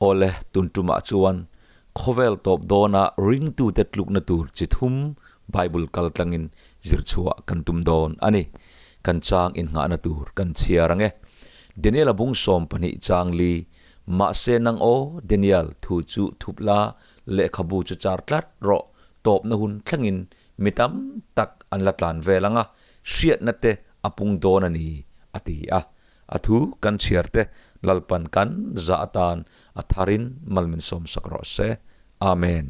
Awle, tun tumah chuan khawvel tawp dawna ringtute tlukna tur chi thum Bible kaltlangin zirchhuah kan tum dawn a ni. Kan chang innghahna tur kan chhiar ang e. Daniel-a bung 12 chang li, Mahse nang aw, Daniel, thu chu thup la, lehkhabu chu char tlat rawh, tawpna hun thlengin mi tam tak an la tlan vel ang a, hriatna te a pung dawn a ni, a ti a. A thu kan chhiar te Lalpan kan zah atan a tharin mal min sawmsak rawh se. Amen.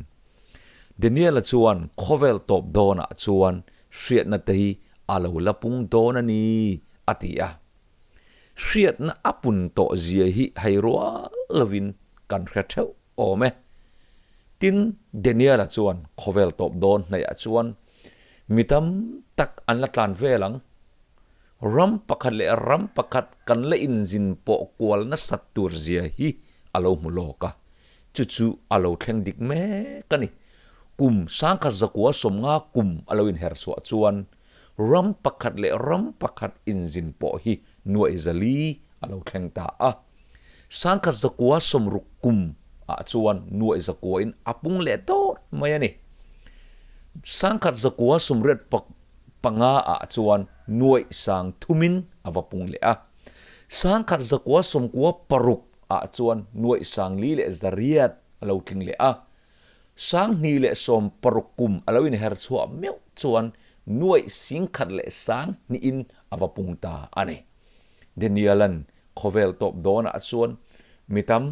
Daniel-a chuan khawvel tawp dawnah chuan hriatna te hi a lo la pung dawn a ni, a ti a. Hriatna a pun tawh zia hi hei rual lovin kan hre theuh awm e. Tin, Daniel-a chuan khawvel tawp dawn hnaihah chuan mi tam tak an la tlan vel ang. Ram pakhat leh ram pakhat kan la inzin pawh kual nasat tur zia hi a lo hmu lawk a, chu chu a lo thleng dik mek a ni. Kum 1950 kum a lo inher chhuah chuan ram pakhat leh ram pakhat inzin pawh hi nuaih zali a lo thleng ta a. 1960 kum ah chuan nuaih zakua in a pung leh dawt mai a ni. 1985 ah chuan nuaih sang thumin a va pung leh a. 1996 ah chuan nuaih sang li leh zariat a lo tling leh a. 2016 kum a lo inher chhuah meuh chuan nuaih sing khat leh sang hnihin a va pung ta a ni. Daniel-a'n khawvel tawp dawnah chuan mi tam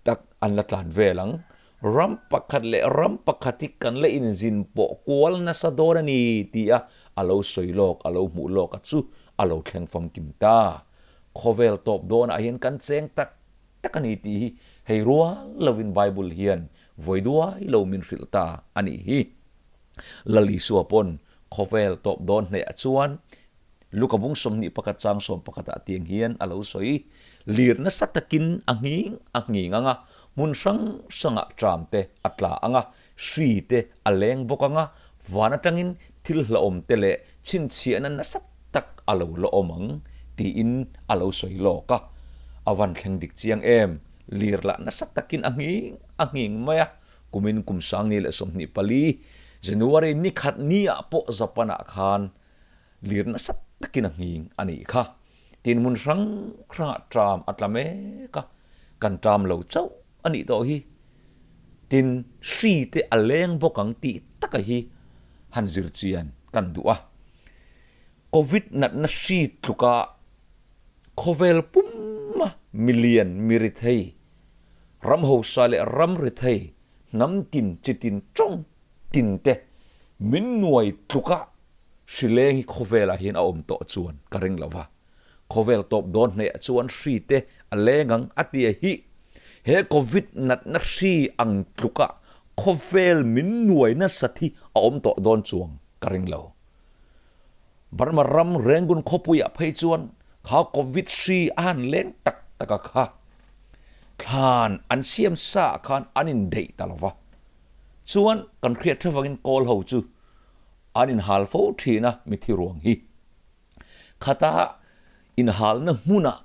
tak an la tlan vel ang. Ram pakhat leh ram pakhat hi kan la inzin pawh kual nasa dawn a ni tia a lo sawi lawk, a lo hmuh lawk a chu a lo thleng famkim ta. Khawvel tawp dawnah hian kan cheng tak tak a ni tih hi hei rual lovin Bible hian vawi duai lo min hrilh ta a nih hi. Lal Isua pawn khawvel tawp dawn hnaihah chuan Luka bung 21 chang 11 ah tiang hian a lo sawi. Lir nasa takin a nghing a nghing ang a, hmun hrang hrangah tram te a tla ang a, hri te a leng bawk ang a, van atangin thil hlauhawm te leh chhinchhiahna nasa tak a lo la awm ang tiin a lo sawi lawk a. A van thleng dik chiang em? Lir lah nasa takin a nghing a nghing mai a, kumin kum 2024 January ni khat ni ah pawh Japan ah khan Lir nasa takin a nghing a nih kha. Tin hmun hrang hrangah tram a tla mek a, kan tram lo chauh a nih tawh hi. Tin hri te a leng bawk ang tih taka hi han zir chian kan duh a. Covid natna hri tluka khawvel puma milian mi rithei, ram hausa leh ram rithei, hnam tin chi tin tawng tin te min nuai tluka hrileng hi khawvelah hian a awm tawh chuan ka ring lo va, khawvel tawp dawn hnaihah chuan hri te a leng ang a tia hi he covid natna hri ang tluka khawvel min nuai nasat hi a awm tawh dawn chuang ka ring lo. Burma ram Rangoon khawpuiah phei chuan kha covid hri a han leng tak tak a kha thlan an siam sa ah khan an indeih ta lo va. Chuan kan hriat tha vangin kawl ho chu an inhal fo thin a mithi ruang hi. Khata inhalna hmunah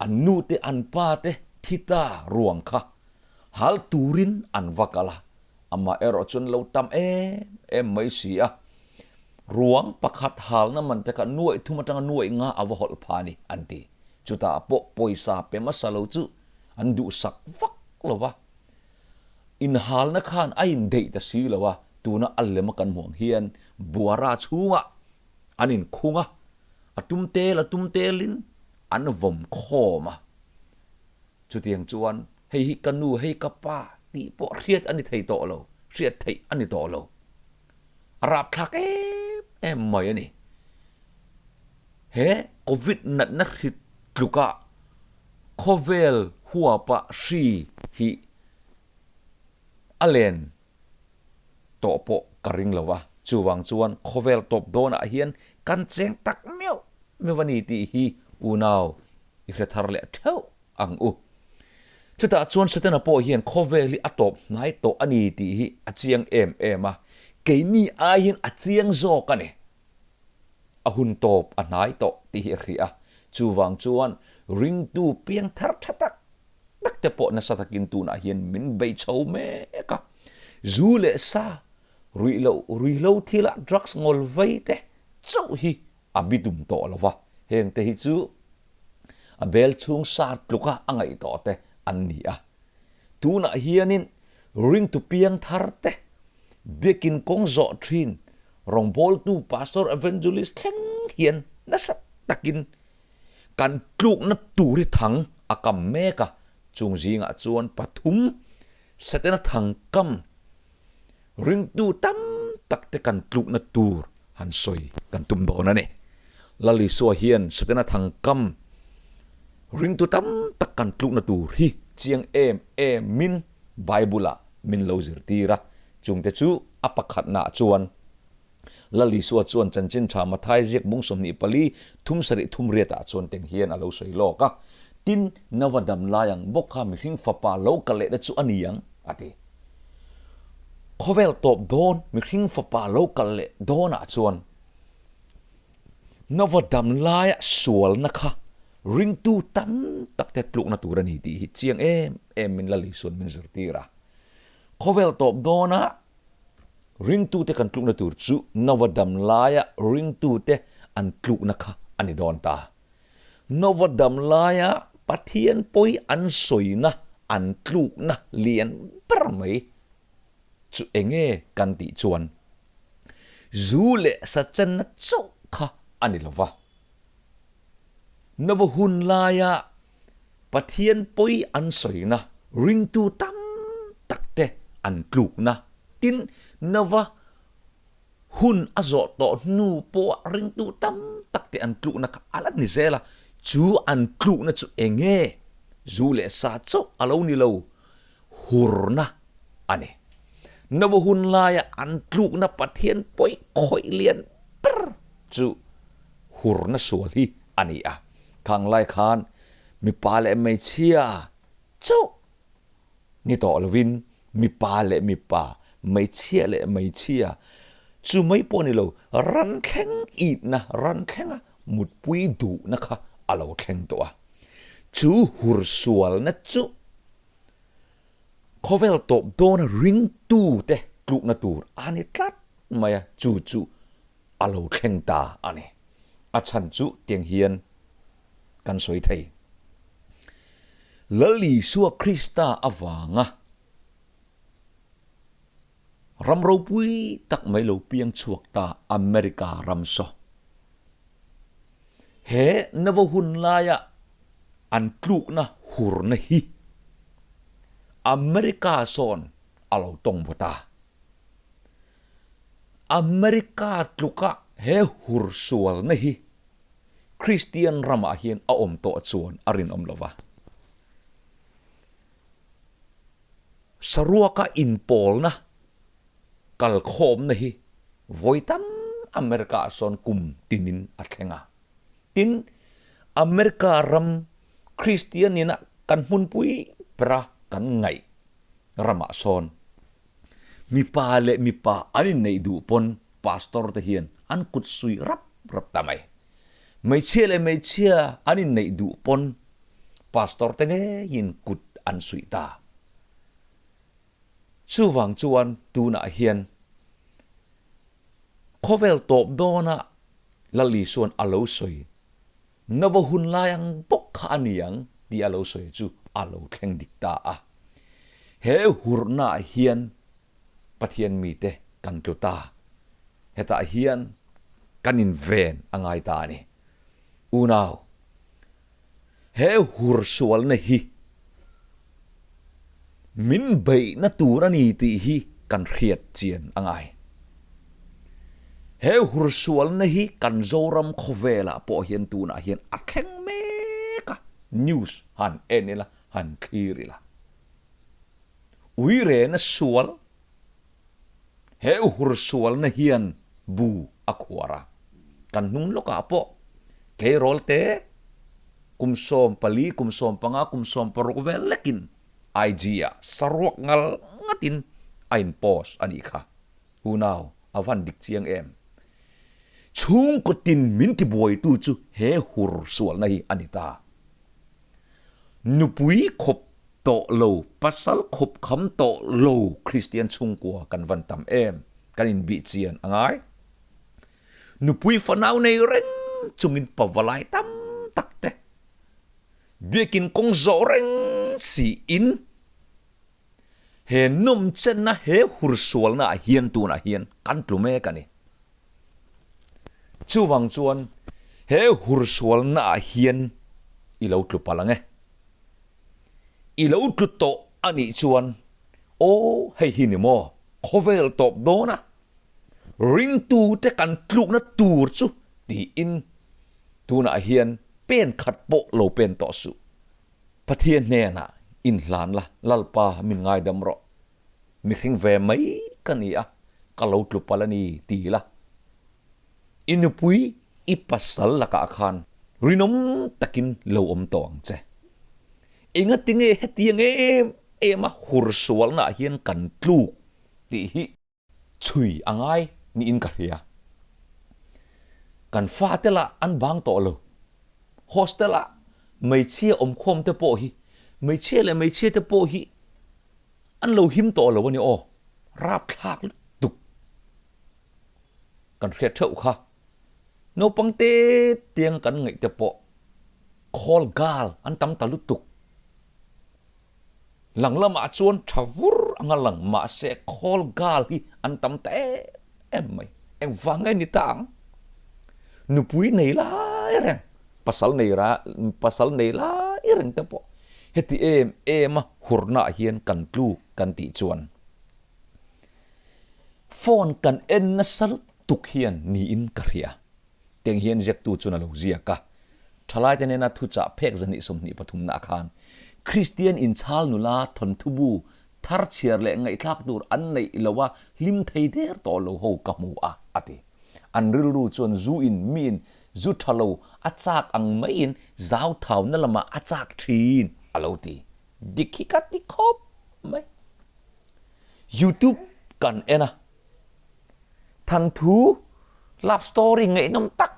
an nu te an pa te thi ta ruang kha hal turin an va kal a, amah erawh chuan lo tam em em mai si a. Ruang pakhat halna man te kha nuaih thum atanga nuaih nga a va hawlh pha a ni an ti. Chutah pawh pawisa pe hmasa lo chu an duhsak vak lo va. Inhalna khan a indeih ta si lo a, tuna a lem a kan hmuh ang hian buara chhungah an inkhung a, a tum tel a tum telin an vawm khawm a. Chutiang chuan hei hi ka nu, hei ka pa tih pawh hriat a ni thei tawh lo, hriat theih a ni tawh lo. A rapthlak em em mai a ni. He Covid natna hrit tlukah Khawvel huapa hri hi a len tawh pawh ka ring lo a, chuvang chuan khawvel tawp dawnah hian kan cheng tak meuh meuh a ni tih hi unau i hre thar leh theuh ang u. Chutah chuan Setana pawh hian khawvel hi a tawp hnai tawh a ni tih hi a chiang em em a, keini ai hian a chiang zawk a ni. A hun tawp a hnai tawh tih hi a hria a, chuvang chuan ringtu piang thar tha tak tak te pawh nasa takin tunah hian min bei chho mek a. Zu leh sa, ruih loh, ruihhlo thilah drugs ngawl vei te chauh hi a bi tum tawh lo va, heng te hi chu a bel chhung sa tluka a ngaih tawh te an ni a. Tunah hianin ringtu piang thar te, biakin kawng zawh thin rawngbawltu Pastor Evangelist thleng hian nasa takin kan tlukna tur hi thang a kam mek a, chung zingah chuan pathum Setana thang kam ringtu tam tak te kan tlukna tur han sawi kan tum dawn a ni. Lal Isua hian Setana thang kam ringtu tam tak kan tlukna tur hi chiang em emin Bible-ah min lo zirtir a, chungte chu a pakhatnaah chuan Lal Isua chuan chanchin tha Mathai ziak bung 24 thum sarih thum riatah chuan teng hian a lo sawi lawk a, Tin, Nova dam lai ang bawk kha mihring fapa lo kal lehna chu a ni ang, a ti. Khawvel tawp dawn mihring fapa lo kal leh dawnah chuan Nova dam laia sualna kha ringtu tam tak te tlukna tur a ni tih hi chiang em em min Lal Isua'n min zirtir a. Khawvel tawp dawnah Ringtute kan tlukna tur chu Nova dam laia ringtute an tlukna kha a ni dawn ta. Nova dam laia Pathian pawi an sawina an tlukna lian ber mai chu enge kan tih chuan zu leh sa chenna chauh kha a ni lova. Nova hun laia Pathian pawi an sawina ringtu tam takte an tlukna tin Nova hun a zawh tawh hnu pawh ringtu tam takte an tlukna kha a la ni zel a, chu an tlukna chu enge zu leh sa chauh a lo ni lo, hurna a ni. Nova hun laia an tlukna Pathian pawi khawih lian ber chu hurna sual hi a ni a. Khang lai khan mipa leh hmeichhia chauh ni tawh lovin mipa leh mipa, hmeichhia leh hmeichhia chu mai pawh ni lo, ran thleng itna, ran thlenga mutpui duhna kha a lo thleng tawh a. Chu hursualna chu khawvel tawp dawna ringtute tlukna tur a ni tlat mai a, chu chu a lo thleng ta a ni. A chhan chu tiang hian kan sawi thei. Lal Isua Krista avanga ram ropui tak mai lo piang chhuak ta America ram saw. He navo hun laia an tlukna hurna hi America sawn a lo tawng baw ta. America tluka he hur sualna hi Kristian ramah hian a awm tawh chuan a rinawm lo va. Saruaka inpawlna kalkhawmna hi vawi tam America-ah sawn kum tinin a thleng a. Tin, America ram Kristian ina kan hmunpui bera kan ngaih ramah sawn Mipa leh mipa an inneih duh pawn pastor te hian an kut sui rap rap ta mai. Hmeichhia leh hmeichhia an inneih duh pawn pastor te ngeiin kut an suih ta. Chuvang chuan tunah hian khawvel tawp dawnah Lal Isua'n a lo sawi Nova hun lai ang bawk kha a ni ang tih a lo sawi chu a lo thleng dik ta a. He hurnaah hian Pathian mite kan tlu ta. Hetah hian kan inven a ngai ta a ni. Unau, he hur sualna hi min beihna tur a ni tih hi kan hriat chian a ngai. He hursualna hi kan Zoram khawvelah pawh hian tunah hian a thleng mek a, news han en ila, han thlir ila. Uirena sual, he hursualna hian bu a khuar a, kan hnung lawkah pawh tleirawl te kum 14, kum 15, kum 16 vel lekin IG ah saruak ngal ngatin a in post a nih kha. Unau, a van dik chiang em? Chhungkaw tin min tibuaitu chu he hur sualna hi a ni ta. Nupui khawp tawh. tawh lo, pasal khup kham tawh lo Kristian chhungkua kan van tam em? Kan inbih chian a ngai. Nupui fanau nei reng chungin pavalai tam tak te biakin kawng zawh reng siin he nawmchenna he hursualna ah hian tunah hian kan tlu mek a ni. Chuvang chuan he hursualna ah hian i lo tlu palh ang e. I lo tlu tawh a nih chuan aw hei hi ni maw khawvel tawp dawn a, ringtute kan tlukna tur chu tiin tunah hian pen khat pawh lo pen tawh suh. Pathian hnenah inhlan la, Lalpa min ngaidam rawh. Mihring ve mai ka ni a, ka lo tlu palh a ni ti la. I nupui i pasal lakah khan rinawm takin lo awm tawh ang che. Engatinge hetiang em em a hursualnaah hian kan tluk tih hi chhui a ngai niin ka hria. Kan fate lah an bang tawh lo. Hostel ah hmeichhia awmkhawm te pawh hi hmeichhia leh hmeichhia te pawh hi an lo him tawh lo a ni aw. Rapthlak lutuk kan hriat theuh kha. Naupang te tiang kan ngaih te pawh call girl an tam ta lutuk. Lang lamah chuan tha vur anga lang mahse khawl gal hi an tam ta em em mai. Engvang nge ni ta ang? Nupui nei lai reng, pasal nei ra, pasal nei lai reng te pawh heti em em a hurnaah hian kan tlu kan tih chuan phone kan en nasa lutuk hian niin ka hria. Teng hian ziaktu chuan a lo ziak a. Thalaite nena thuchah phek zahnih 23 na khan Kristian inchhal nula thawnthubu thar chhiar leh ngaihthlak tur an neih lo a hlim thei der tawh lo ho ka hmu a, a ti. An rilru chuan zu in miin zu tha lo a chak ang maiin zauthauna lamah a chak thin, a lo ti. Dik hi ka ti khawp mai. Youtube kan en a. Thanthu love story ngaihnawm tak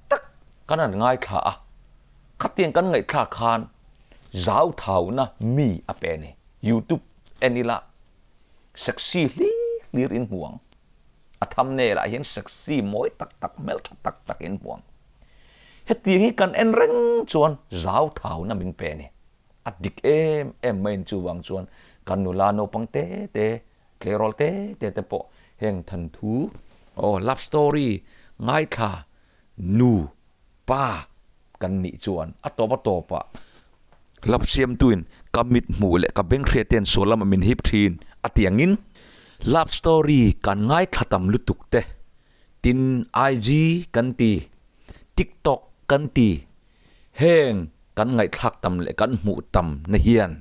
tak kan han ngaithla a, khatiang kan ngaihthlak khan zau thauna mi a pe a ni. Youtube en ila sexy hlir hlir in hmu ang. A thumbnail ah hian sexy mawi tak tak hmeltha tak tak in hmu ang. Hetiang hi kan en reng chuan zau thauna min pe a ni. A dik em em mai in chuvang chuan kan nula naupang te te Tleirawl te te te pawh heng thanthu aw love story ngaithla nu pa kan nih chuan a tawp a tawp ah love siamtuin ka mit hmuh leh ka beng hriat ten sual lamah min hip thin a ti angin love story kan ngaithla tam lutuk te tin IG kan ti tiktok kan ti heng kan ngaihthlak tam leh kan hmuh tam na hian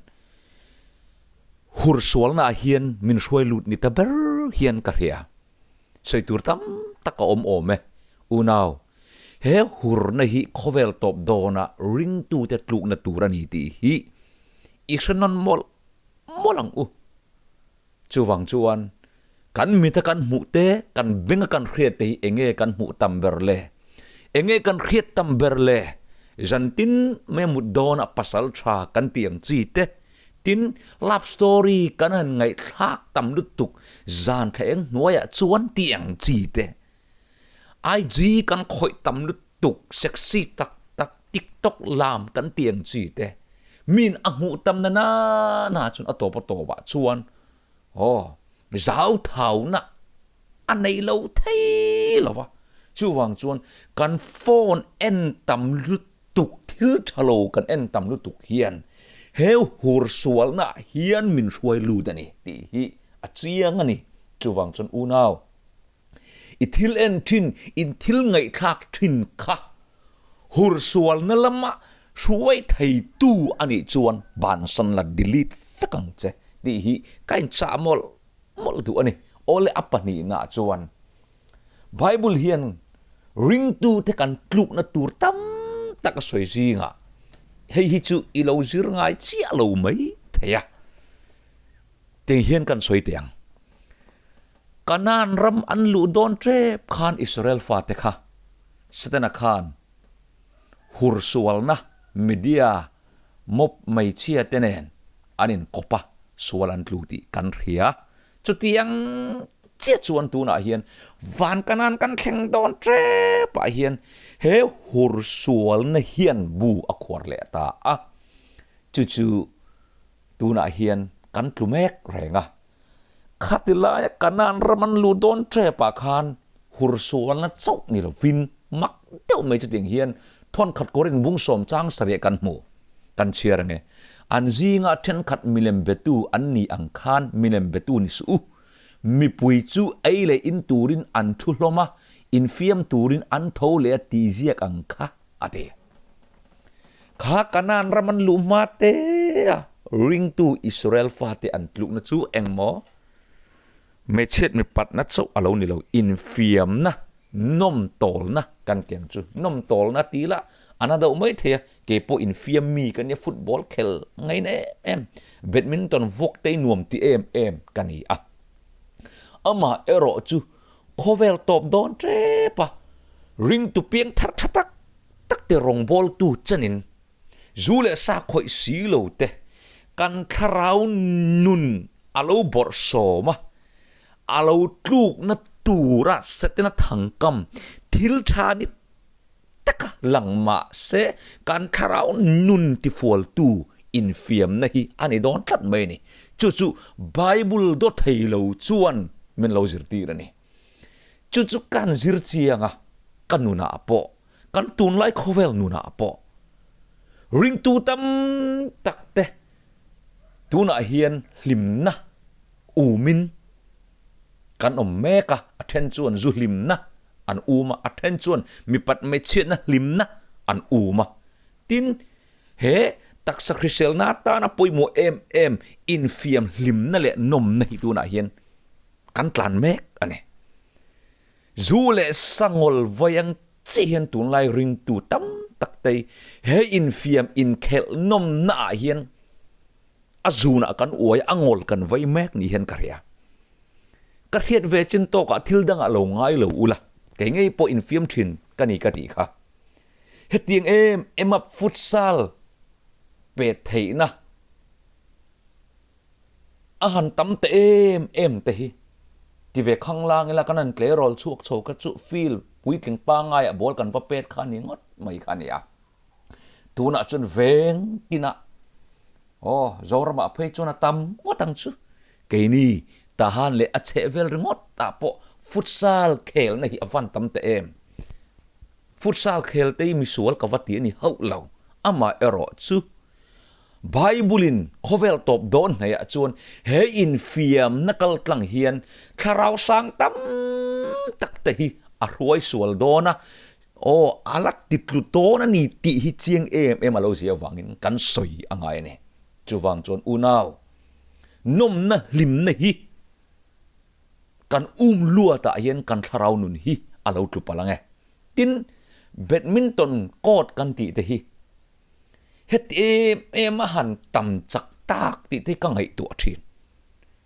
Hursualnaah hian min hruai lut ni ta ber hian ka hria. Sawi tur tam tak a awm awm e. Unau, he hurna hi khawvel tawp dawnah ringtute tlukna tur a ni tih hi i hre nawn mawlh mawlh ang u. Chuvang chuan kan mita kan hmuh te, kan benga kan hriat te hi enge kan hmuh tam ber le? Enge kan hriat tam ber le? Zantin mai mut dawnah pasal tha kan tih ang chi te, Tin, love story kan han ngaihthlak tam lutuk zan thla eng hnuaiah chuan tih ang chi te. IG kan khawih tam lutuk sexy tak tak tiktok lam kan tih ang chi te. Min a hmuh tam na na na chuan a tawp a tawpah chuan aw zauthauna a nei lo thei lo va. Chuvang chuan kan phone en tam lutuk tuk thil tha lo kan en tam lutuk hian he hur sualna ah hian min hruai lut a ni tih hi a chiang a ni. Chuvang chuan unau, i thil en thin, in thil ngaihthlak thin kha hur sualna lama hruai theitu a nih chuan bansan la delete vek ang che tih hi ka inchah mawlh mawlh duh a ni. Awle a pahnihna chuan Bible hian ringtute kan tlukna tur tam tak a sawi zingah hei hi chu i lo zir ngai chiah lo mai thei a, tih hian kan sawi teh ang. Kanaan ram an luh dawn tep khan Israel fate kha Setana khan hursualna media. Mop hmeichhia te nen an inkawp a, sual an tlu tih kan hria. Chutiang chiah chuan tunah hian van kanan kan thleng dawn tep ah hian he hur sualna hian bu a khuar leh ta a, chu chu tunah hian kan tlu mek reng a. Khati laia kanan ram an luh dawn tep ah khan hur sualna chauh ni lovin mak deuh mai chutiang hian thawnkhat kawr inbung sawm chang sarih kan hmu. Kan chhiar ange. An zinga thenkhat milem betu an ni ang khan milem betu ni suh u. Mipui chu ei leh in turin an thu hlawm a, infiam turin an tho leh a tih ziak ang kha, a ti. Kha Kanaan ram an luh hma te a ringtu Israel fate an tlukna chu engmaw? Hmeichhiat mipatna chauh a lo ni lo, infiamna, nawmtawlna kan ti ang chu. Nawmtawlna ti ila a na deuh mai thei a, kei pawh infiam mi ka nia, football khel ngaina em em, badminton vawk te nuam ti em em ka ni a. Amah erawh chu khawvel tawp dawn tep a, ringtu piang thar tha tak tak te rawngbawltu chenin Zu leh sa khawih si lo te, kan thlarau nun a lo bawrh sawm a, a lo tlukna tura Setana thangkam thil tha ni taka lang mah se kan thlarau nun tifualtu infiamna hi a ni dawn tlat mai a ni. Chu chu Bible daw thei lo chuan min lo zirtir a ni. Chu chu kan zir chiang a, ka nunah pawh Kan tunlai khawvel nunah pawh ringtu tam tak te tunah hian hlimna umin kan awm mek a, a then chuan zu hlimna an um a, a then chuan mipat hmeichhiatna hlimna an um a. Tin, he taksa hriselna atana pawimawh em em infiam hlimna leh nawmna hi tunah hian kan tlan mek a ni. Zu leh sangol vawih ang chiah hian tunlai ringtu tam tak te he infiam inkhelh nawmna ah hian a zunah kan uai a ngol kan vei mek ni hian ka hria. Ka hriat ve chin tawkah thil dangah lo ngai lo ula, kei ngei pawh infiam thin ka ni ka tih kha. Hetiang em em a futsal pet theihna A han tam ta em em te hi. Ti ve khang lang ila kan han tleirawl chhuak chho kha chu field puitling pangaiah ball kan va pet kha a ni ngawt mai kha a ni a. Tunah chuan veng tinah aw Zoramah phei chuan a tam ngawt ang chu. Keini Tahan leh a chheh vel ringawt ah pawh futsal khelna hi a van tam ta em. Futsal khel te hi misual ka va ti a ni hauh lo. Amaherawh chu Bible-in khawvel tawp dawn hnaihah chuan he infiamna kal tlang hian thlarau sang tam tak te hi a hruai sual dawn a, aw, a la titlu dawn a ni tih hi chiang em em a lo zia avangin kan sawi a ngai a ni. Chuvang chuan unau, nawmna hlimna hi kan um luatah hian kan thlarau nun hi a lo tlu palh ang e. Tin, badminton court kan tih te hi Heti em em a han tam chak tak tih te ka ngaihtuah thin.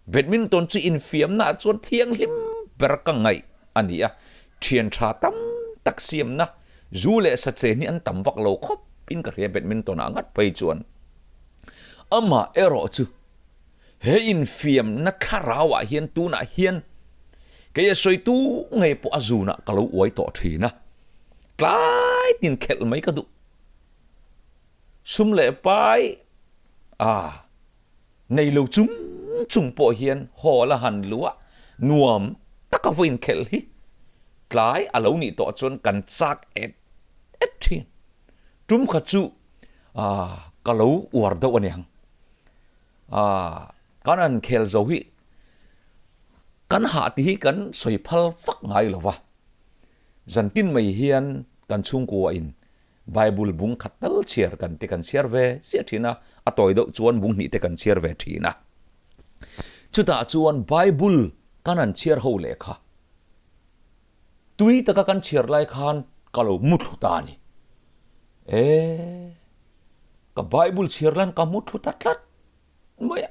Badminton chu infiamna ah chuan thianghlim ber ka ngaih a ni a, thian tha tam tak siamna zu leh sa chen hi an tam vak lo khawp in ka hria badminton ah ngat phei chuan. Amah erawh chu he infiamna thlarau ah hian tunah hian kei a sawitu ngei pawh a zunah ka lo uai tawh thin a, tlai tin khelh mai ka duh. Sum leh pai a nei lo chung chung pawh hian hall a han luh a, nuam taka vawiin khelh hi tlai a lo nih tawh chuan kan chak et et thin. Tum kha chu ka lo uar deuh a niang. Kan han khel zo hi kan hah tih hi kan sawi phal fak ngai lo va. Zantin mai hian kan chhungkua in Bible bung khat tal chhiar kan te kan chhiar ve ziah thin a, a tawi deuh chuan bung hnih te kan chhiar ve thin a. Chutah chuan Bible kan han chhiar ho leh kha tui taka kan chhiar lai khan ka lo mu thlu ta a ni. E, ka Bible chhiar lan ka mu thlu ta tlat mai a.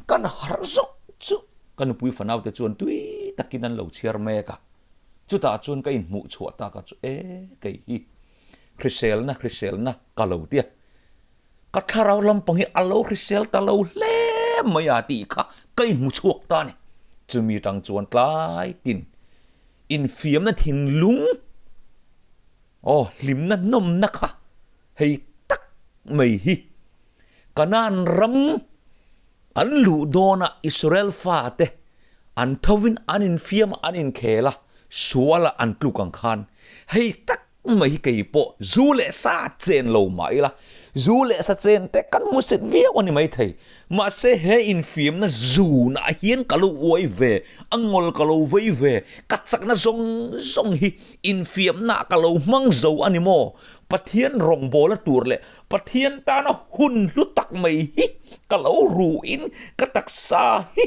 Kan harh zawk chu ka nupui fanau te chuan tui takin an lo chhiar mek a, chutah chuan ka inhmuh chhuah tak a chu e kei hi hriselna hriselna ka lo tia. Ka thlarau lampang hi a lo hrisel ta lo hle mai a tih kha ka inhmu chhuak ta a ni. Chumi tang chuan tlai tin infiamna thinlung aw hlimna nawmna kha hei tak mai hi Kanaan ram an luh dawnah Israel fate an thovin an infiam a, an inkhel a, sualah an tluk ang khan hei tak mai hi kei pawh zu leh sa chen lo mah ila, zu leh sa chen te kan hmu sit viau a ni maithei. Mahse he infiamna zunah hian ka lo uai ve, a ngawl ka lo vei ve, ka chakna zawng zawng hi infiamnaah ka lo hmang zo a ni maw? Pathian rawngbawla tur leh Pathian tana hun hlu tak mai hi ka lo ruhin ka taksa hi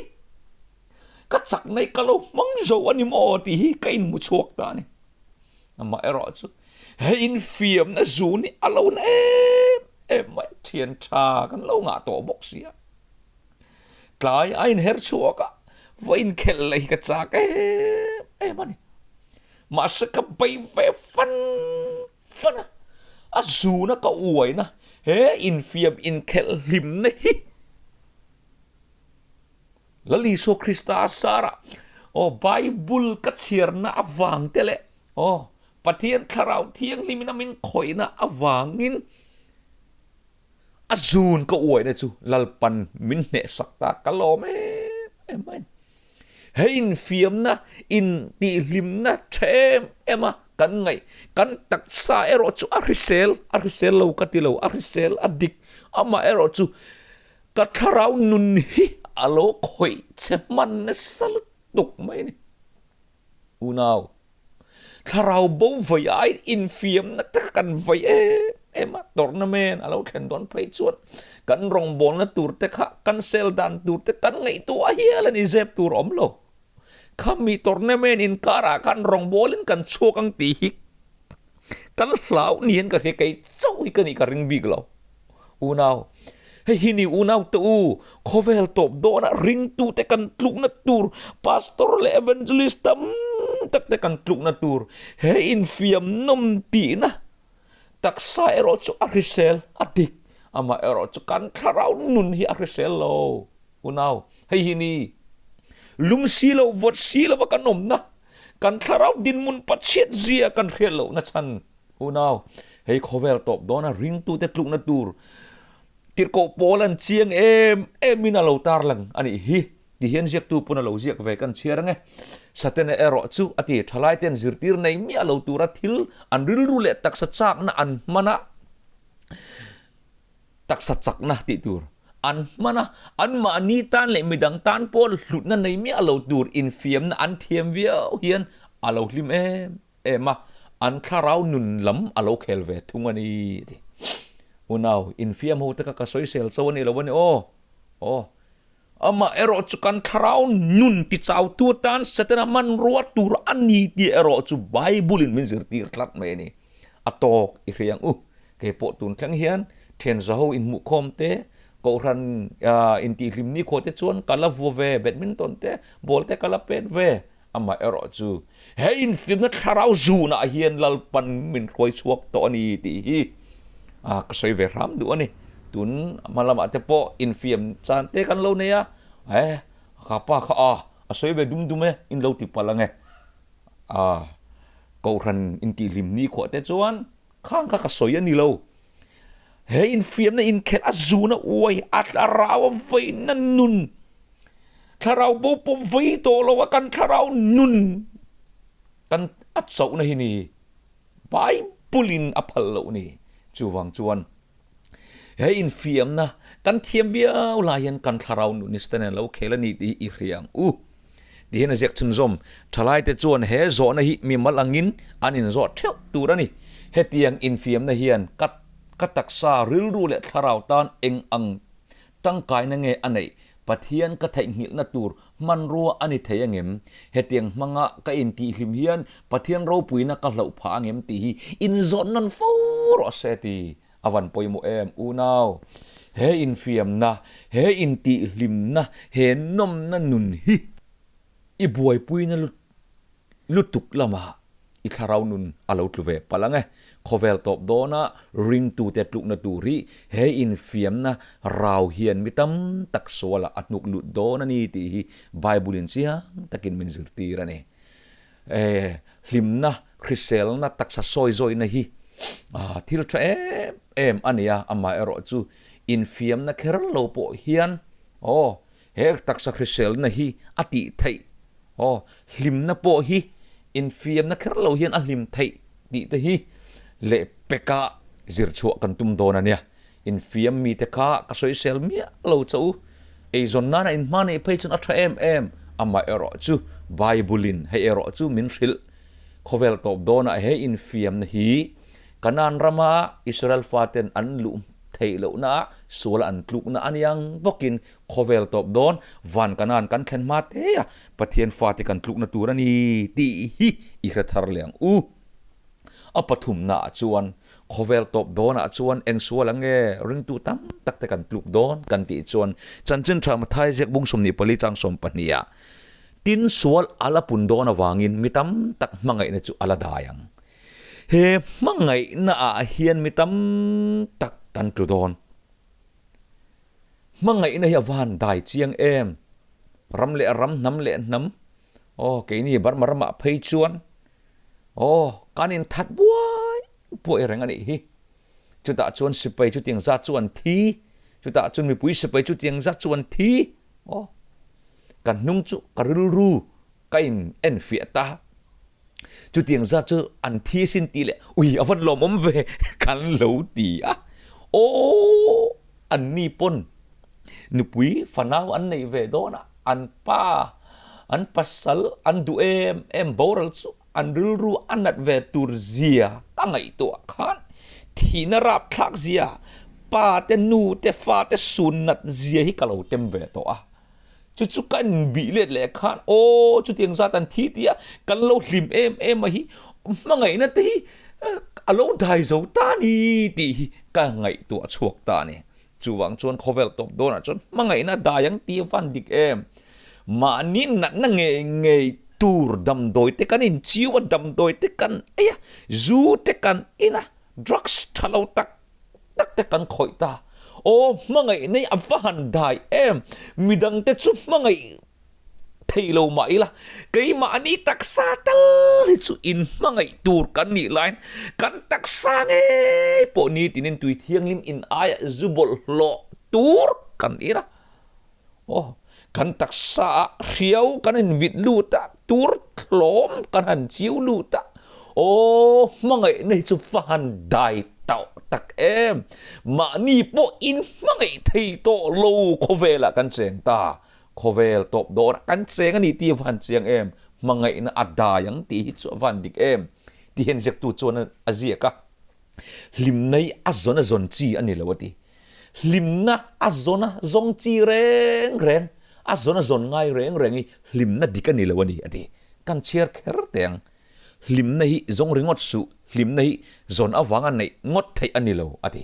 ka chakna hi ka lo hmang zo a ni maw tih hi ka inhmu chhuak ta a ni. Amaherawh chu he infiamna zun hi a lo na em em mai, thian tha kan lo ngah tawh bawk si a. Tlai a inher chhuak a, va inkhelh leh hi ka chak em em a ni. Mahse ka bei ve fan fan a, a zuna ka uaina he infiam inkhelh hlimna hi Lal Isua Krista sarah aw Bible ka chhiarna avang te leh aw Pathian Thlarau Thianghlimin a min khawihna avangin a zun ka uaina chu Lalpan min hnehsak ta ka lawm em em mai. He infiamna, intihhlimna tha em em a kan ngaih, kan taksa erawh chu a hrisel, a hrisel lo ka ti lo, a hrisel a dik, amah erawh chu Ka thlarau nun hi a lo khawih che hman nasa lutuk mai a ni. Unau, thlarau bo vawi aiin infiamna te kha kan vawi em em a, tawrhna men a lo thlen dawn phei chuan kan rawngbawlna tur te kha kan sel dan tur te kan ngaihtuah hial a ni zep tur awm lo. Khami tawrhna men inkarah khan rawngbawlin kan chhuak ang tih hi Kan hlau niin ka hria kei chauh hi ka nih ka ring bik lo. Unau, hei hi ni unau te u, khawvel tawp dawnah ringtute kan tlukna tur, pastor leh evangelist tam tak te kan tlukna tur, he infiam nawm tihna taksa erawh chu a hrisel a dik, amah erawh chu kan thlarau nun hi a hrisel lo. Unau, hei hi ni lum si lo, vawt si lova kan awmna, Kan thlarau dinhmun pachhiat zia kan hriat lohna chhan unau, hei khawvel tawp dawna ringtute tlukna tur tirhkoh pawl an chiang em emin a lo tarlang a nih hi ti hian ziaktu pawn a lo ziak ve kan chhiar ang e. Satena erawh chu a ti thalaiten zirtir nei miah lo tura thil an rilru leh taksa chakna an hman a, Taksa chakna tih tur an hman a, anmahni tan leh midang tan pawh hlutna nei miah lo tur infiamna an thiam viau hian a lo hlim em em a, an thlarau nun lam a lo khel ve thung a ni a ti. Unau, infiam ho te kha ka sawisel cho a ni lo a ni aw. Aw. Amah erawh chu kan thlarau nun tichautu atan Setana hmanrua tur a ni tih erawh chu Bible-in min zirtir tlat mai a ni. A tawk i hria ang u. Kei pawh tun thleng hian thianzaho inhmuhkhawm te, kohhran intihhlim nikhua te chuan ka la vua ve, badminton te, ball te ka la pet ve. Amah erawh chu he infiamna thlarau zunah hian Lalpan min hruai chhuak tawh a ni tih hi ka sawi ve hram duh a ni. Tun hma lamah te pawh infiam chan te kan lo nei a, e ka pa kha a a sawi ve dum dum e in lo ti palh ang e. A Kohhran intihhlim ni khuah te chuan khang kha ka sawi a ni lo. He infiamna inkhelh a zun a uai a thlarau a vaina nun, thlarau bo pawh vei tawh lo a kan thlarau nun kan a chauhna hi ni Bible in a phal loh ni. Chuvang chuan he infiamna kan thiam viau lai hian kan thlarau nun hi Satan in a lo khel a ni tih hi i hria ang u. Ti hian a ziak chhunzawm. Thalaite chuan he zawhna hi mimal angin an inzawh theuh tur a ni. Hetiang infiamna hian ka ka taksa rilru leh thlarau tan eng ang tangkaina nge a neih? Pathian ka theihnghilhna tur hmanrua a ni thei angem? Hetiang hmanga ka intihhlim hian Pathian ropuina ka hlauh phah angem tih hi inzawt nawn fo rawh se ti a van pawimawh em unau. He infiamna, he intihhlimna, he nawmna nun hi i buaipuina lutuk lamah. I thlarau nun a lo tlu ve palh ang e. Khawvel tawp dawna ringtute tlukna tur hi he infiamna rau hian mi tam tak sualah a hnuk lut dawn a ni tih hi Bible-in chiang takin min zirtir a ni. E, hlimna, hriselna, taksa sawi zawihna hi thil tha em em a ni a, amaherawh chu infiamna kher lo pawh hian aw he taksa hriselna hi a tih theih aw hlimna pawh hi infiamna kher lo hian a hlim theih tih te hi leh peka zir chhuah kan tum dawn a nia. Infiam mite kha ka sawisel miah lo che u. Eizawn nana inhma neih phei chuan a tha em em. Amaherawh chu Bible-in hei erawh chu min hrilh. Khawvel tawp dawnah he infiamna hi Kanaan rama Israel faten an luh theih lohna suala an tlukna a ni ang bawkin khawvel tawp dawn van Kanaan kan thlen hma te a Pathian fate kan tlukna tur a ni tih hi i hre thar leh ang u. A pathumnaah chuan Khawvel tawp dawnah chuan eng sual ang nge ringtu tam tak te kan tluk dawn kan tih chuan chanchin tha Mathai ziak bung 24 chang 12 ah tin sual a la pun dawn avangin mi tam tak hmangaihna chu a la dai ang. He hmangaihna ah hian mi tam tak kan tlu dawn. Hmangaihna hi a van dai chiang em? Ram leh ram, hnam leh hnam, aw keini Burma ramah phei chuan Aw, kan inthat buai buai reng a nih hi. Chutah chuan sipai chutiang zat chu an thi, chutah chuan mipui sipai chutiang zat chu an thi. Aw, ka hnung chu ka rilru ka in enfiah ta. Chutiang zat chu an thi sin tih leh ui a van lawmawm ve kan lo ti a. Aw, an ni pawn nupui fanau an nei ve dawn a, an pa, an pasal an duh em em boral chu an rilru a nat ve tur zia ka ngaihtuah khan thihna rapthlak zia, pa te nu te fa te sun nat zia hi ka lo tem ve tawh a. Chu chu ka inbih let leh khan aw chutiang zat an thi tia kan lo hlim em em a hi hmangaihna te hi a lo dai zo ta ni tih hi ka ngaihtuah chhuak ta a ni. Chuvang chuan khawvel tawp dawnah chuan hmangaihna dai ang tih a van dik em? Mahni natna ngei ngei tur damdawi te kan inchiu a, damdawi te kan ei a, zu te kan in a, drugs tha lo tak tak te kan khawih ta. Aw hmangaihna hi a va han dai em? Midangte chu hmangaih thei lo mah ila, keimahni taksa tal hi chu inhmangaih tur kan nih laiin kan taksa ngei pawh nitinin tui thianghlim in aiah zu bawlhhlawh tur kan in a. Aw, kan taksaah hriau kan invit lut a, tur tlawm kan han chiu lut a. Aw, hmangaihna hi chu va han dai tauh tak em! Mahni pawh inhmangaih thei tawh lo khawvelah kan cheng ta. Khawvel tawp dawrah kan cheng a ni tih a van chiang em? Hmangaihna a dai ang tih hi chu a van dik em? Tih hian ziaktu chuan a ziak a. Hlimna hi a zawn a zawn chi a ni lo a ti. Hlimna a zawn a zawng chi reng reng, a zawn a zawn ngai reng reng hi hlimna dik a ni lo a ni a ti. Kan chhiar kher teh ang. Hlimna hi zawng ringawt suh, hlimna hi zawn avanga neih ngawt theih a ni lo a ti.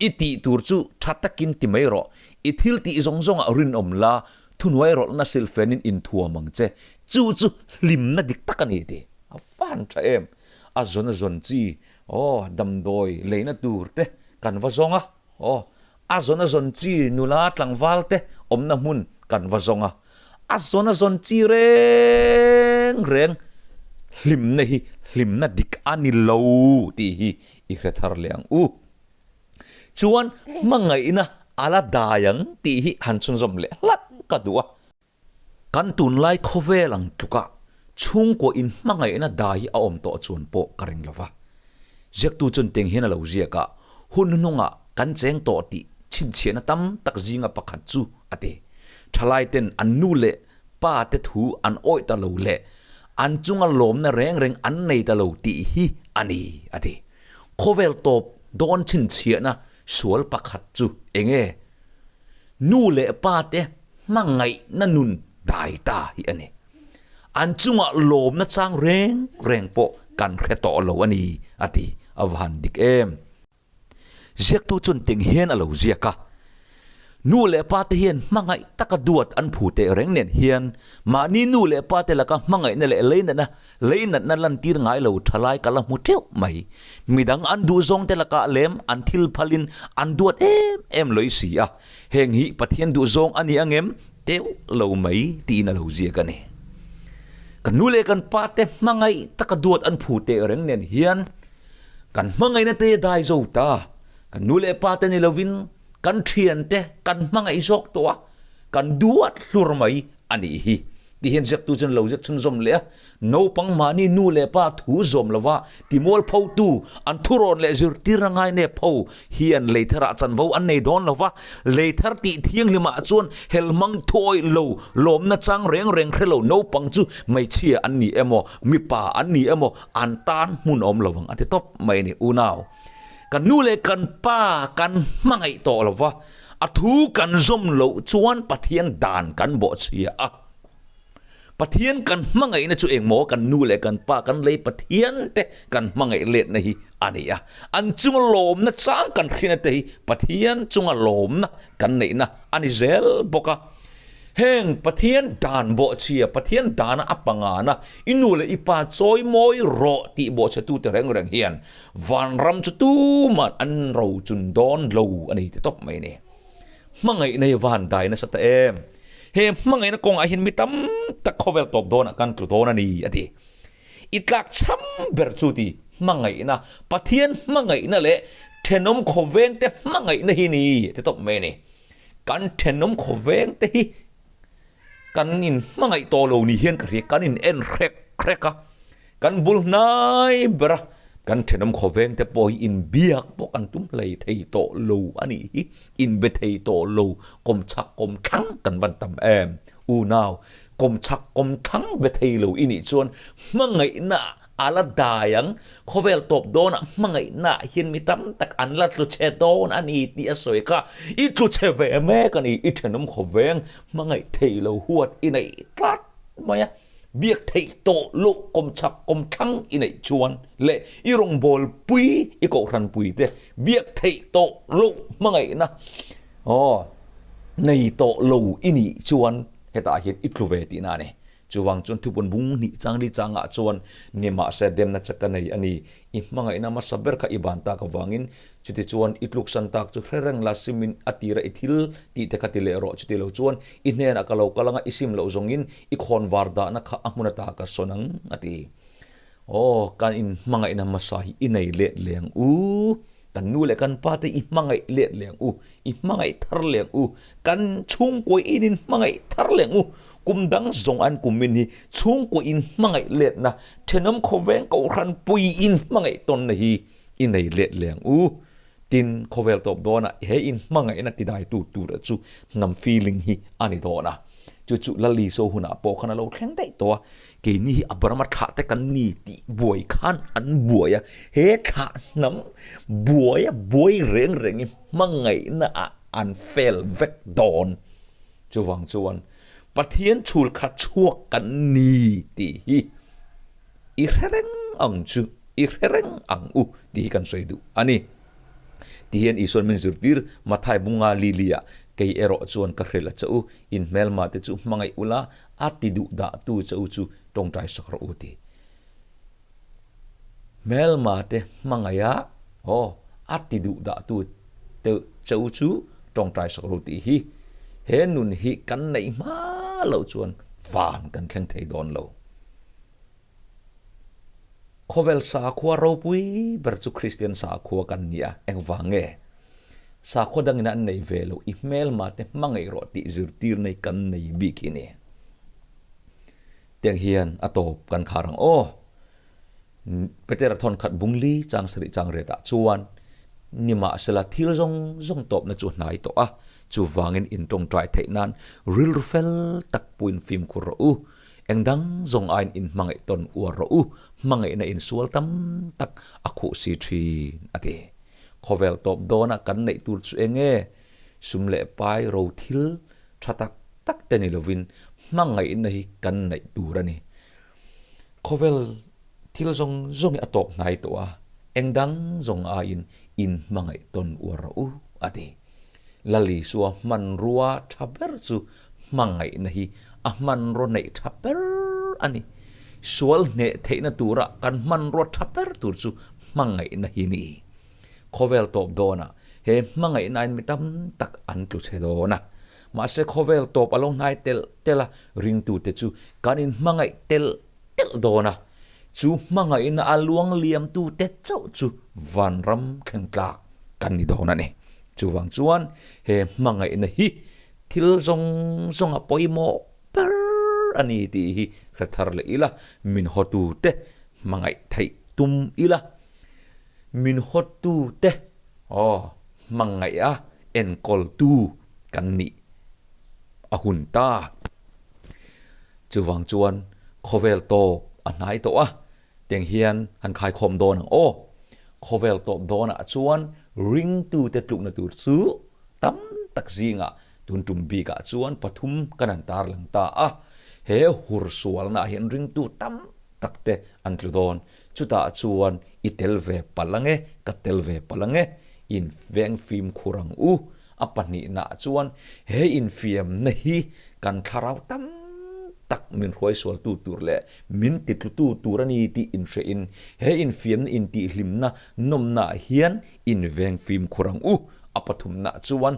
I tih tur chu tha takin ti mai rawh. I thil tih zawng zawngah rinawm la, thuhnuai rawlhna silfenin inthuam ang che. Chu chu hlimna dik tak a ni ti. A van tha em? A zawn a zawn chi, aw, damdawi leina tur te kan va zawng a, aw, a zawn a zawn chi nula tlangval te awmna hmun kan va zawng a. A zawn a zawn chi reng reng hlimna hi hlimna dik a ni lo tih hi i hre thar leh ang u. Chuan hmangaihna a la dai ang tih hi han chhunzawm leh hlak ka duh a. Kan tunlai khawvel ang tlukah chhungkua in hmangaihna dai hi a awm tawh chuan pawh ka ring lo va. Ziaktu chuan teng hian a lo ziak a, hun hnungah kan cheng tawh tih chhinchhiahna tam tak zinga pakhat chu a ti. Thalai ten an nu leh pa te thu an awih ta lo leh an chunga lawmna reng reng an nei ta lo tih hi a ni a ti. Khawvel tawp dawn chhinchhiahna sual pakhat chu eng nge? Nu leh pa te hmangaihna nun dai ta hi a ni. An chungah lawmna chang reng reng pawh kan hre tawh lo a ni a ti. A va han dik em? Ziaktu chuan teng hian a lo ziak a. Nu leh pa te hian hmangaih taka duat an phu teh reng nen hian mahni nu leh pa te laka hmangaihna leh leinatna leinatna lantir ngai lo thalai ka la hmu teuh mai. Midang an duhzawng te lakah lem an thil phalin an duat em em lawih si a, heng hi Pathian duhzawng a ni angem teuh lo mai tiin a lo ziak a ni. Kan nu leh kan pa te hmangaih taka duat an phu teh reng nen hian kan hmangaihna te dai zo ta, kan nu leh pa te ni lovin, Kan thiante kan hmangaih zawk tawh a, kan duat hlur mai a nih hi. Ti hian ziaktu chuan lo ziak chhunzawm leh a, naupang mahni nu leh pa thu zawm lova timual photu, an thurawn leh zirtirna ngainep ho hian leitharah chanvo an nei dawn lova, leithar tih thianghlimah chuan helhmang thuawih lo, lawmna chang reng reng hre lo naupang chu hmeichhia an ni emaw, mipa an ni emaw an tan hmun awm lo ang a ti tawp mai a ni unau. Kan nu leh kan pa kan hmangaih tawh lo va, a thu kan zawm loh chuan Pathian dan kan bawhchhia a. Pathian kan hmangaihna chu engmaw kan nu leh kan pa kan lei Pathian te kan hmangaih letna hi a ni a. An chunga lawmna chang kan hriatna te hi Pathian chunga lawmna kan neihna a ni zel bawk a. Heng Pathian dan bawhchhia, Pathian dana a pangana i nu leh i pa chawi mawi rawh tih bawhchhetute reng reng hian vanram chu tuman an ro chun dawn lo a ni ti tawp mai a ni. Hmangaihna hi van dai nasa ta em? He hmangaihna kawngah hian mi tam tak khawvel tawp dawnah kan tlu dawn a ni a ti. I tlak cham ber chu ti hmangaihna, Pathian hmangaihna leh thenawm khawvengte hmangaihna hi ni a ti tawp mai a ni. Kan thenawm khawveng te hi kan in hmangaih tawh lo ni hian ka hria, kan in en hrek hrek a, kan bul hnai ber a, kan thenawm khawveng te pawh hi inbiak pawh kan tum hlei thei tawh lo a nih hi, inbe thei tawh lo, kawmchhak kawmthlang kan van tam em? Unau, kawmchhak kawmthlang be thei lo i nih chuan hmangaihna A la dai ang, khawvel tawp dawnah hmangaihnaah hian mi tam tak an la tlu chhe dawn a ni tih a sawi kha. I tlu chhe ve mek a ni, i thenawm khawveng hmangaih thei lo huat i neih tlat mai a, biak theih tawh loh kawmchhak kawmthlang i neih chuan leh i rawngbawlpui i kohhranpui te biak theih tawh loh hmangaihna aw nei tawh lo i nih chuan hetah hian i tlu ve tihna a ni. Chuvang chuan thupun bung hnih chang li changah chuan nimahse demna che ka nei a ni. I hmangaihna hmasa ber kha i ban tak avangin chuti chuan i tluksan tak chu hre reng la simin a tira i thil tih te kha ti leh rawh. Chuti lo chuan i hnenah ka lo kal anga i sim loh zawngin i khawn var dahna kha a hmun ata ka sawn ang a ti. Aw, kan inhmangaihna hmasa hi i nei let leng u. Kan nu leh kan pa te i hmangaih let leng u, i hmangaih thar leng u, kan chhungkaw in in hmangaih thar leng u. Kum dang zawng an kum in hi chhungkaw in hmangaih letna, thenawm khawveng kohhran pui in hmangaih tawnna hi i nei let leng u. Tin, khawvel tawp dawnah he in hmangaihna tidaitu tura chu hnam feeling hi a ni dawn a. Chu chu Laliso hunah pawh khan a lo thleng daih tawh a. Keini hi Abrahama thlah te kan ni tih buai khan an buai a, he thlah hnam buai a buai reng reng hi hmangaihna ah an fail vek dawn. Chuvang chuan Pathian chhul khat chhuak kan ni tih hi i hre reng ang chu, i hre reng ang u tih hi kan sawi duh a ni. Ti hian Isuan min zirtir, Mathai bunga Lili ah kei erawh chuan ka hrilh a che u, in hmelma te chu hmangaih ula, a ti duh dah tu che u chu tawngtai sak rawh u ti. Hmelma te hmangaih a, aw, a ti duh dah tu te che u chu tawngtai sak rawh u tih hi he nun hi kan neih hma loh chuan van kan thleng thei dawn lo. Khawvel sakhua ropui ber chu Kristian sakhua kan ni a, engvang nge? Sakhua dangin an nei ve lo, i hmelma te hmangaih rawh tih zirtir nei kan nei bik hi ni. Tiang hian a tawp kan khar ang aw. Petera thawn khat bung li chang sarih chang ret ah chuan nimahsela thil zawng zawng tawpna chu a hnai tawh a, chuvangin in tawngtai theih nan rilru fel tak puin fimkhur rawh u. Eng dang zawng aiin in hmangaih tawn uar rawh u, hmangaihna in sual tam tak a khuh si thin, a ti. Khawvel tawp dawnah kan neih tur chu eng nge? Sum leh pai ro thil tha tak tak te ni lovin hmangaihna hi kan neih tur a ni. Khawvel thil zawng zawng hi a tawp hnai tawh a, eng dang zawng aiin in hmangaih tawn uar rawh u, a ti. Lal Isua hmanrua tha ber chu hmangaihna hi a hmanraw neih tha ber a ni. Sual hneh theihna tura kan hmanraw tha ber tur chu hmangaihna hi ni. Khawvel tawp dawnah he hmangaihnain mi tam tak an tlu chhe dawn a. Mahse khawvel tawp a lo hnai telh telh a, ringtute chu kan inhmangaih telh telh dawn a. Chu hmangaihna a luang liamtute chauh chu vanram thleng tlak kan ni dawn a ni. Chuvang chuan he hmangaihna hi thil zawng zawnga pawimawh ber a ni tih hi hre thar leh ila, min hawtute hmangaih theih tum ila. Min hawtute aw hmangaih a enkawltu kan nih a hun ta. Chuvang chuan khawvel tawp a hnai tawh a, tiang hian han khaikhawm dawn ang aw. Khawvel tawp dawnah chuan ringtute tlukna tur chu tam tak zingah tun tum bikah chuan pathum kan han tarlang ta a. He hur sualnaah hian ringtu tam takte an tlu dawn. Chutah chuan i tel ve palh ange, ka tel ve palh ange, in veng fimkhur ang u. A pahnihnaah chuan he infiamna hi kan thlarau tam tak min hruaisualtu tur leh min titlutu tur a ni tih inhrehin he infiamna intihhlimna nawmnaah hian in veng fimkhur ang u. A pathumnaah chuan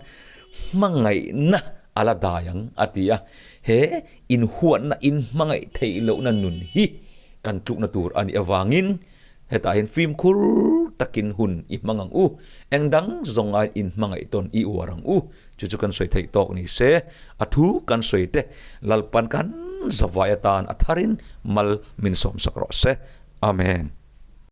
hmangaihna a la dai ang a ti a, he inhuatna inhmangaih theih lohna nun hi kan tlukna tur a nih avangin hetah hian fimkhur takin hun i hmang ang u, eng dang zawng aiin inhmangaih tawn i uar ang u, chu chu kan sawi theih tawk ni se, a thu kan sawi te Lalpan kan zavai atan a tharin mal min sawmsak rawh se. Amen.